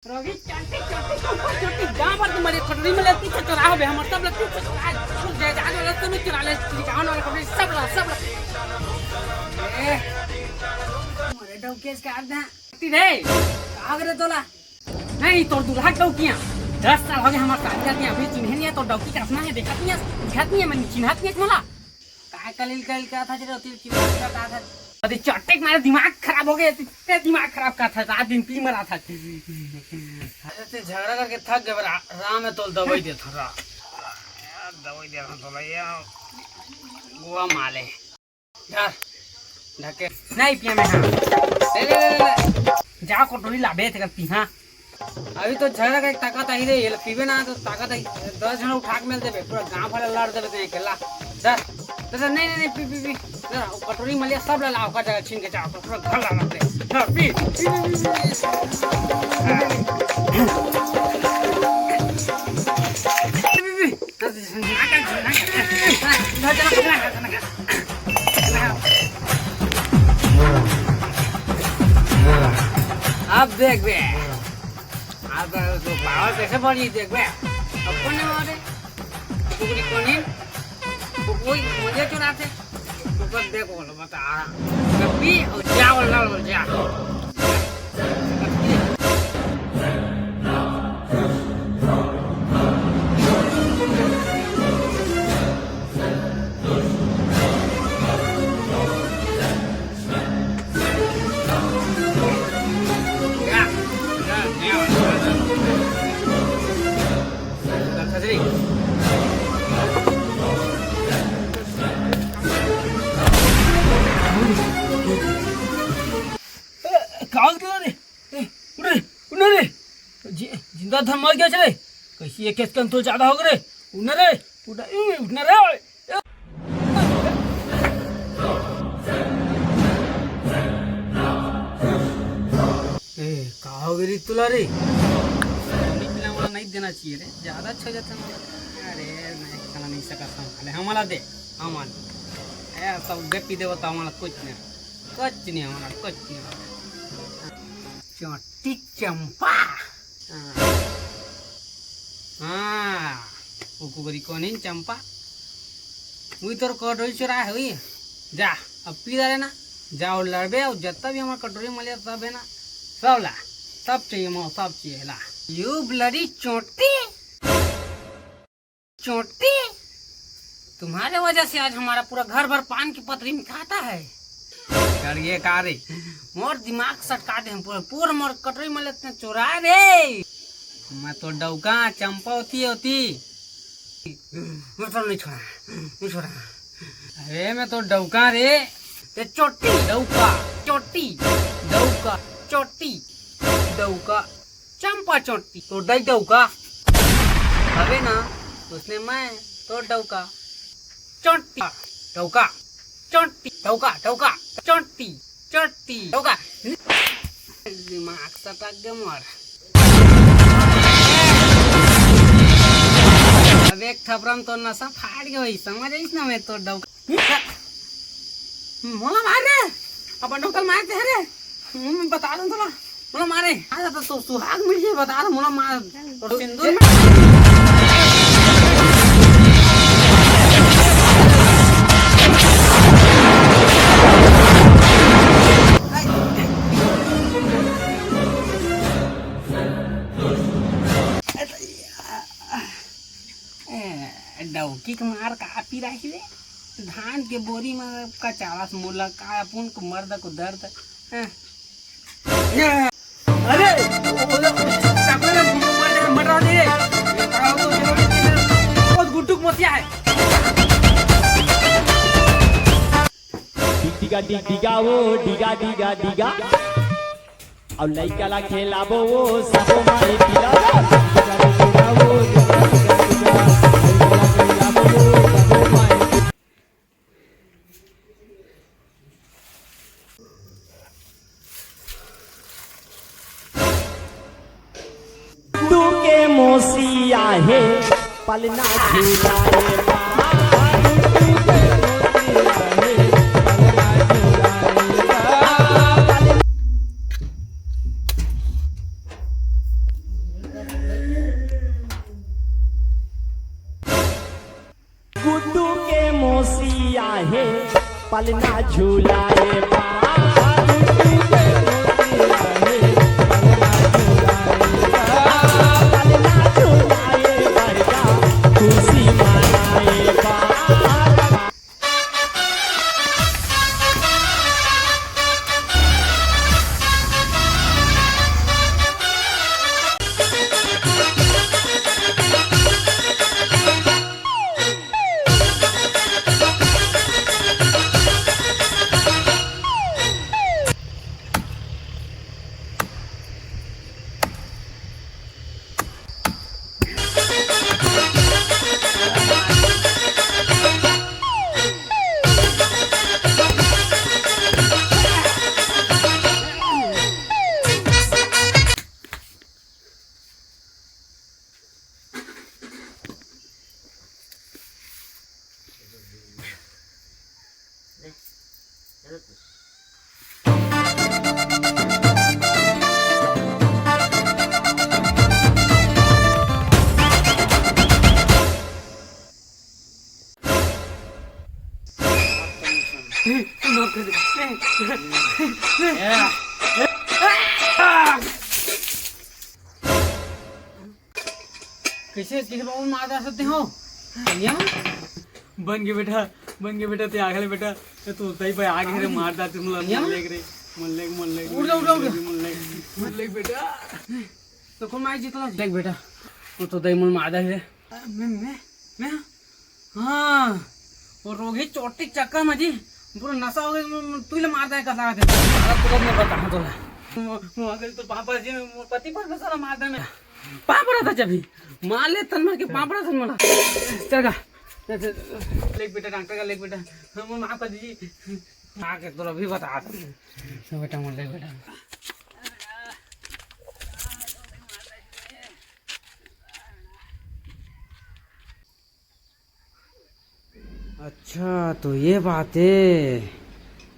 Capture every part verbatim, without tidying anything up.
रवि, चोटी, चोटी, चोटी, चोटी, गाँव भर के मले, कटोरी मले, पीछे चोरा होबे, हमर सब लग पीछे चोरा, कुछ जायदाद वाला सब चोरा ले, गाँव वाला कटोरी सब ला, सब ला। ए, मरे डौकी के आग ना। ती रे, आग रे तोला। नहीं, तोर दूल्हा डौकिया। दस साल हो गए हमार शादी करके, अभी चिन्हे नहीं है, तोर डौकी का असना है, देखत नहीं है, चिन्हत नहीं है, मन चिन्हत नहीं है मोला। काय कलिल कलिल का था, जरा तिल की बात का था। अरे चट्टे के मारे दिमाग खराब हो गया, ते दिमाग खराब का था, रात दिन पी मरा था। अरे ते झगड़ा करके थक गए, रा-, राम है तोल दवाई दे था, रा-, दवाई दे था तोला, ये गोवा माले। धर, ढके। नहीं पिया मैं, हाँ। ले, ले, ले, ले, ले। जा कटोरी लाबे, तेकर पीहा। अभी तो झगड़ा का एक ताकत आई रे, ये ले पीबे ना तो ताकत आई। दस जन उठा के मिल देबे, पूरा गांव वाला लड़ देबे ते अकेला। धर, धर, धर, नहीं, नहीं, नहीं, पी, पी, पी। धर, वो कटोरी मलिया सब ला ला, ओकर जगह छीन के जा, पूरा घर ला ला दे। धर, पी, पी, पी, पी, पी। हाँ। पी, पी, पी। अब देख बे, अब तो पावर कैसे बढ़ी देख बे। अब कौन है वहाँ पे? कुकरी कौन है? वो कोई मुझे चुराते। तो कर देखो, लो बता रहा। कभी और जा, और लड़, और जा। का हो गया रे? ए, उठ रे, उठ ना रे। जि-, जिंदा धन मर गया रे। कैसी एक एक कन तो ज्यादा हो गए रे। उठ ना रे, उठ ना, ए, उठ ना रे। ए, का हो गई रे तुला रे? निकला वाला नहीं देना चाहिए रे, ज्यादा अच्छा जाता ना। अरे, मैं खाना नहीं सका था, हमारा दे, हमारा। ए, सब दे पी दे, बताओ, हमारा कुछ नहीं। कुछ नहीं हमारा, कुछ नहीं हमारा। चोटी चंपा। हाँ। हाँ। वो कुकरी कोनी चंपा। वही तोर कटोरी चुरा है वही। जा, अब पी डाले ना। जाओ लड़बे, और जितना भी हमारा कटोरी मलिया सब है ना, सब ला। सब चाहिए मोर, सब चाहिए ला। You bloody चोटी। चोटी, तुम्हारे वजह से आज हमारा पूरा घर भर पान की पतरी में खाता है। कर ये का रे? मोर दिमाग सटका दे हम पूरा, पूरा मोर कटोरी में लेते चोरा रे। मैं तो डौका, चंपा होती होती। मैं तो नहीं छोड़ा, नहीं छोड़ा। अरे मैं तो डौका रे। ये चोटी। डौका। चोटी। डौका। चोटी। डौका। चंपा चोटी, तो दई डौका। अबे ना, उसने मैं तो डौका। चोटी, डौका, चोटी, डौका, डौका, चोटी, चोटी, डौका। दिमाग सटक गया मोर। अब एक थपरम तो नसा फाड़ गया भाई, समझ आइस ना मैं तो डौका। मोला मार रे, अपन डौका मार दे रे। हम्म, बता दूं तोला, मोला मारे। आ जाता तो सुहाग मिल जाए, बता दो, मोला मार। और सिंदूर में ए, डौकी के मार का पी रही रे? धान के बोरी में का चालत मोला का अपन को मर्द को दर्द। हैं? अरे, वो तो चाकू में मर जा, मर रहा दे। ये खराब तो जरूरी है। बहुत गुड्डू मोतिया है। डिगा डिग डिगा वो, डिगा डिगा डिगा। अउ लइका ला खेलाबो वो, सबो माई पिला। टूके मोसी आहे, पलना झूला रे बा। हे पलना झूलाए बा, हे पलना झूलाए बा, पलना झूलाए बा, खुशी मनाए बा। कैसे, कैसे बाबू मार डाल सकते हो? बढ़िया। बन के बेटा, बन के बेटा, ते आगे ले बेटा। ते तो दई भाई आगे रे, मार डाल, तुम लोग बढ़िया। मन लेग रे, मन लेग, मन लेग, उड़ जा, उड़ जा, उड़ जा। मन लेग, मन लेग बेटा। तो कौन मार जीतला? देख बेटा, वो तो दई मन मार डाल रे। मैं, मैं, मैं? हाँ, वो रोगी चोटी चक्कर में जी, पूरा नशा हो गया, तू ले मार डाल का साथ है। अरे तुरंत मैं बताऊँ तोला। वो, वो अगर तो पापा जी, वो पति पर नशा मार डाल मैं। पाँव पड़ा था जब भी। मार ले तन मार के पाँव पड़ा था मला। चल गा। लेग बेटा, डॉक्टर का लेग बेटा। हम माफ कर दीजिए। आके तो अभी बता दो। बेटा, मोर लेग बेटा। अच्छा, तो ये बात है।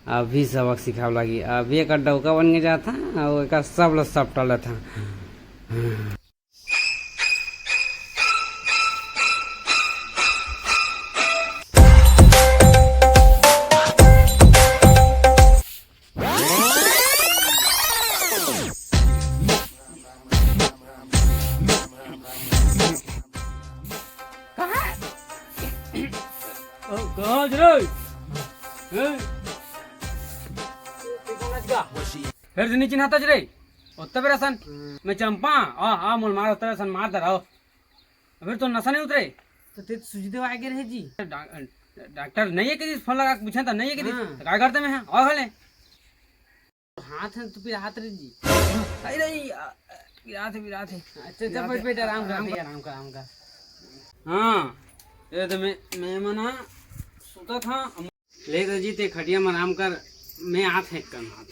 अभी सबक सिखाव लागी। अभी एक डौका बन के जाता, और एकर सब ला सपटा लेता। कहाँ? ओ, कहाँ हस रे? हैं? तू कौन हस गा? फेर से नी चिन्हाथस रे? ओत्ता बेर असन। मैं चंपा, आ, आ, मोला मार, ओत्ता बेर असन मार डराओ। अबे तो नशा नहीं उतरे। तो ते सूजी देवा आगे रहे जी। डा-, डॉक्टर नहीं है कि फोन लगा के पूछा था, नहीं है कि हाँ। तो का करते मैं, हाँ, और खा ले। हाथ है तो फिर हाथ रे जी। अरे नहीं, आ, पिरात है, पिरात है। अच्छा, अच्छा, पिरात बैठ, है। बैठ, आराम कर, आराम कर, आराम कर, आराम कर। हाँ, ये तो मैं, मैं मना सुता था। ले तो जी, ते खटिया में आराम कर, मैं आत है कन आत।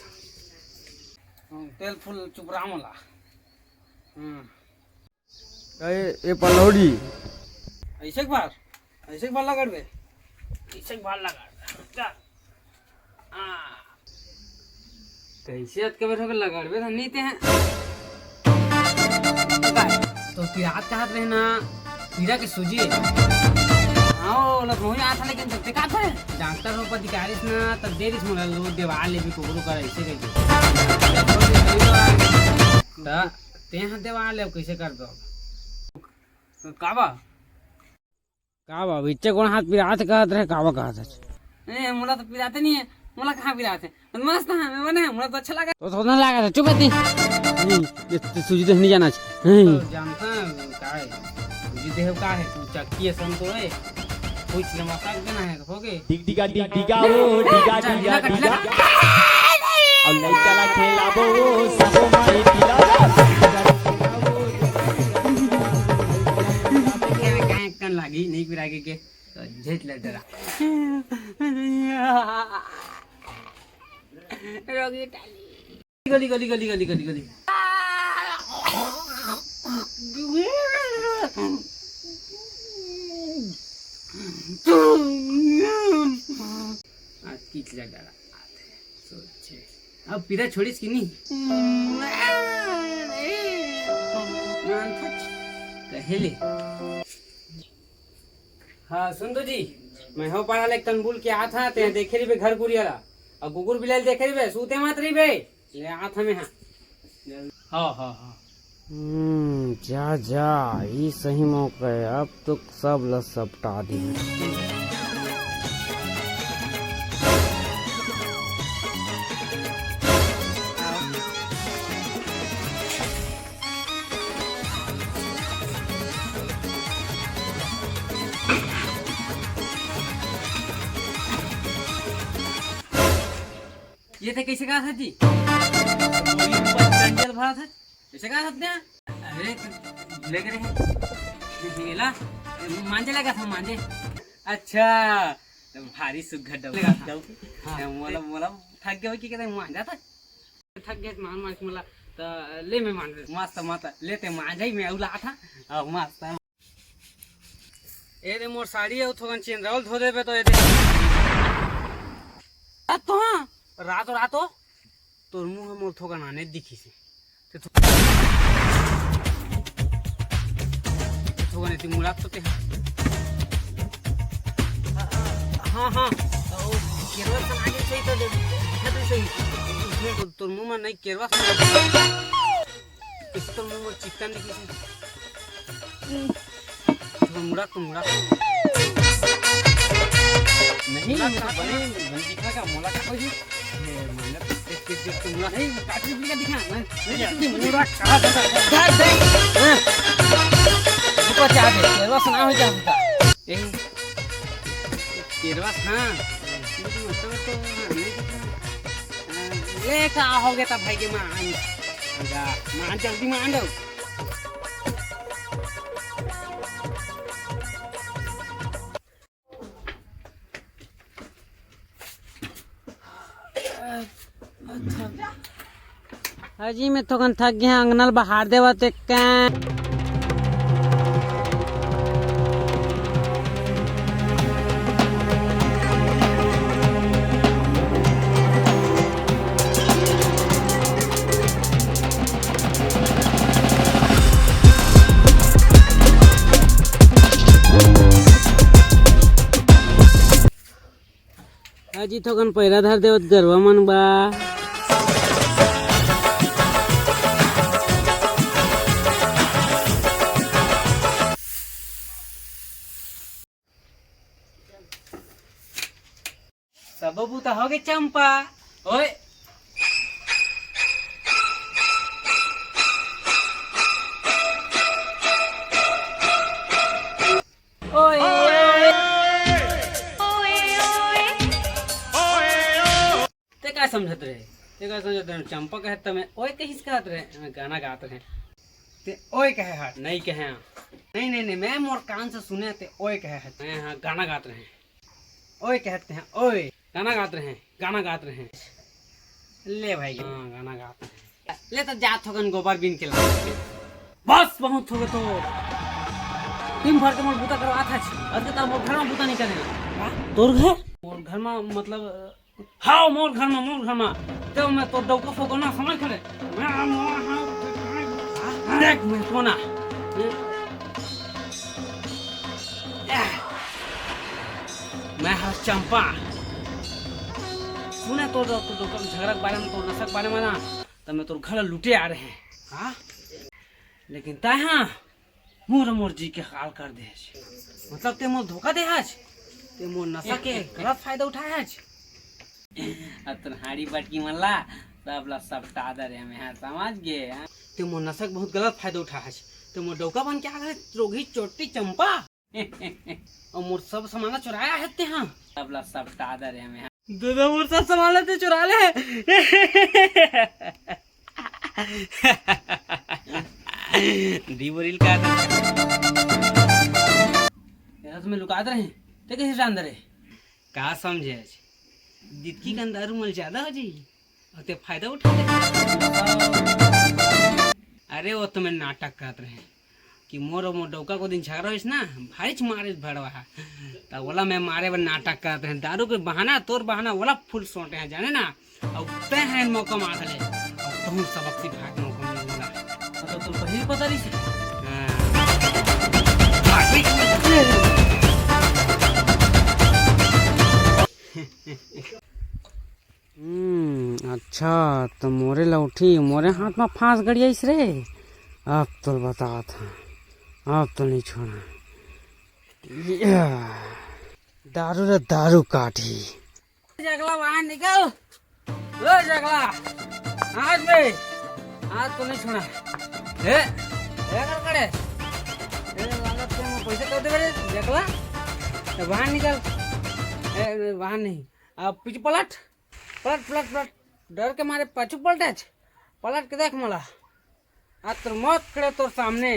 हाँ, तेल फुल चुपरा मोला। हाँ। ए, ए पलौड़ी। ऐसे एक बार, ऐसे एक बार लगा दे। ऐसे एक बार लगा दे। चल। हाँ। कैसे अतके बैठो के लगाड़बे धन नहीं ते हैं। तो पिरात कहत रहे ना, पीरा के सूजी। हाँ, वो लत मोही आता लेकिन तब ते का था? डॉक्टर हो पति कारिस ना, तब दे दिस मोला लो देवा ले भी कोबरू कर ऐसे कह के। ता ते हाथ देवा ले कैसे कर दो? का बा? का बा? बिच्चे कोन हाथ पिरात कहत रहे, का बा कहत रहे? ए, मोला तो पिराते नहीं है, मोला कहाँ पिराते? मस्त है, मैं बने, मोला तो अच्छा लगा। तो थोड़ा लगा था, चुप है ती। नहीं, ये तो सूजी तो नहीं जाना चाहिए। नहीं। तो जानता है, का है? सूजी देह का है, तू चक्की है, सम तो है। कुछ ले मसाज देना है, तो हो गए। डिग डिगा, डिग डिगा, ओ, डिगा, चल, डिगा, ना कट डिगा। लगा। अब लइका ला खेलाबो, सबो माई पिला। काहे कन लागी, नहीं पिरागे के, तो झेट ले डरा। रोगी टाली। गली, गली, गली, गली, गली, गली। आज कीच लग डाला। सोचे। अब पीरा छोड़िस कि नहीं? मान था। कहेले। हाँ, सुन तो जी, मैं हो पारा ले एक ठन बुल के आत हा, ते देखे रहिबे घर कुरिया ला, अउ कुकुर बिलाई देखे रहिबे, सूते मत रहिबे, ले आत हा मैं हा। हाँ, हाँ, हाँ। हम्म, जा, जा, ई सही मौका है, अब तो सब ला सपटा दे। ये ते कैसे कहा था जी? बोरी ऊपर चंचल भरा था। कैसे कहा था? अरे, तो भूले गए रहे। ये ला, मांजे लगा था, मांजे। अच्छा, तो भारी सुग्घर डब लगा था। हाँ। मोला, मोला थक गया हो कि कहते मांजा था। थक गए मार मार के मोला, तो ले मैं मांज ले। मस्त, मस्त, लेते मांजा ही मैं उला था। अब मस्त। ए दे मोर साड़ी अउ थोकन चेंदरा ल धो देबे तो ए दे। आ तो हाँ, रातो रातो तोर मुंह मोर थोकन आने दिखिस हे। ते थो-, थोकन एती मुड़ात तो ते। हाँ, हाँ, ओ, केरवा सन आगे सही तो दे, दिखा तो सही। उसमें तो तोर मुंह में नहीं केरवा सन। इस तो मुंह में चिकन दिखिस हे। तो मुड़ा, तो मुड़ा। नहीं, मुड़ा मैं तो कहाँ बने, बने दिखा का, मोला का कोई? ये मांगा तो देख, देख, देख, तो मुड़ा। नहीं, काटरी भी का दिखा, मैं, नहीं, नहीं, नहीं, मुड़ा कहाँ बना? धर दे। हाँ। रुको, चाह दे, केरवा सुना हो जा हमका। ए, केरवा, हाँ। मतलब तो, हाँ, नहीं दिखा। हाँ, ले, का हो गया था भाई के मां? मान जा, मान, जल्दी मान जाओ। अजी, मैं थोकन थक गया, अंगनल बहार देवा ते का। अजी थोकन पैरा धर देवत गरवा मन बा। सबो बूता होगे चंपा। ओए। ओए, ओए। ते का समझत रहे? ते का समझत रहे? चंपा कहत त मैं ओए कहिस कहत रहे, मैं गाना गात रहे। ते ओए कहे हट, नहीं कहे हाँ। नहीं, नहीं, नहीं, मैं मोर कान से सुने ते ओए कहे हट। मैं हाँ गाना गात रहे। ओए कहते हैं, ओए। गाना गात रहे, गाना गात रहे। ले भाई, हाँ, गाना गात रहे। ले तो जा थोकन गोबर बीन के ला। बस बहुत होगे तो। दिन भर के मोर बूता करवात हच। आज के तार मोर घर में बूता नहीं करे। हाँ? तोर घर? मोर घर में मतलब हाँ, मोर घर में, मोर घर में। तो मैं तो डौको फोको ना समझ खड़े। मैं, देख, मैं कोना। मैं हर चंपा। सुने तोर, तोर, तोर झगड़ा के बारे में, तोर नशा के बारे में ना, तो मैं तोर घर लुटे आ रहे हैं। हाँ? लेकिन तैं हाँ, मोर, मोर जी के हाल कर दे हस। मतलब ते मोर धोखा दे हस, ते मोर नशा के गलत फायदा उठाए हस। अब तुम्हारी बटकी मन ला, सब ला सपटा दे रे, मैं हाँ समझ गे, हाँ। ते मोर नशा के बहुत गलत फायदा उठाए हस। ते मोर डौका बन के आ गए, रोगी चोटी चंपा। अउ मोर सब सामान चुराया है ते हाँ। सब ला सपटा दे रे मैं। दादा मोर सब सामान ला ते चुरा ले। दी बोरिल का था? ऐसा तो मैं लुकात रहे, ते कैसे जान दे रहे? का समझे आज? दितकी कन दारू मल ज्यादा हो जी। अउ ते फायदा उठा ले। अरे वो तो मैं नाटक करत रहे कि मोर अउ मोर डौका को दिन झगड़ा होइस ना, भाईच मारे भड़वा हा। त ओला मैं मारे बर नाटक करत रहे। दारू के बहाना, तोर बहाना, ओला फुल सोटे हैं, जाने ना? अउ तैं हैं मौका मार ले। अउ तहूँ सबक सिखाए के मौका मिल बोला। मतलब तो पहले पता नहीं से। हाँ। भाग। अच्छा, तो मोरे लौठी, मोरे हाथ में फांस गड़ियाइस रे। अब तो बतात हंव, अब तो नहीं छोड़ा। या, दारू रे दारू काटी। जगला बाहर निकल। ओ जगला, आज बे, आज तो नहीं छोड़ा। ए, ए कर करे। ए, लाला, तुम पैसे कर दे रे, जगला। तो बाहर निकल। ए, बाहर नहीं। अब पीछे पलट। पलट, पलट, पलट। डर के मारे पाछू पलटे छ। पलट के देख मोला। आज तोर मौत खड़े तोर सामने।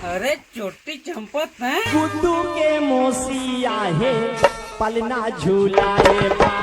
अरे चोटी चंपत है। गुड्डू के मौसी आहे, पलना झूलाए बा।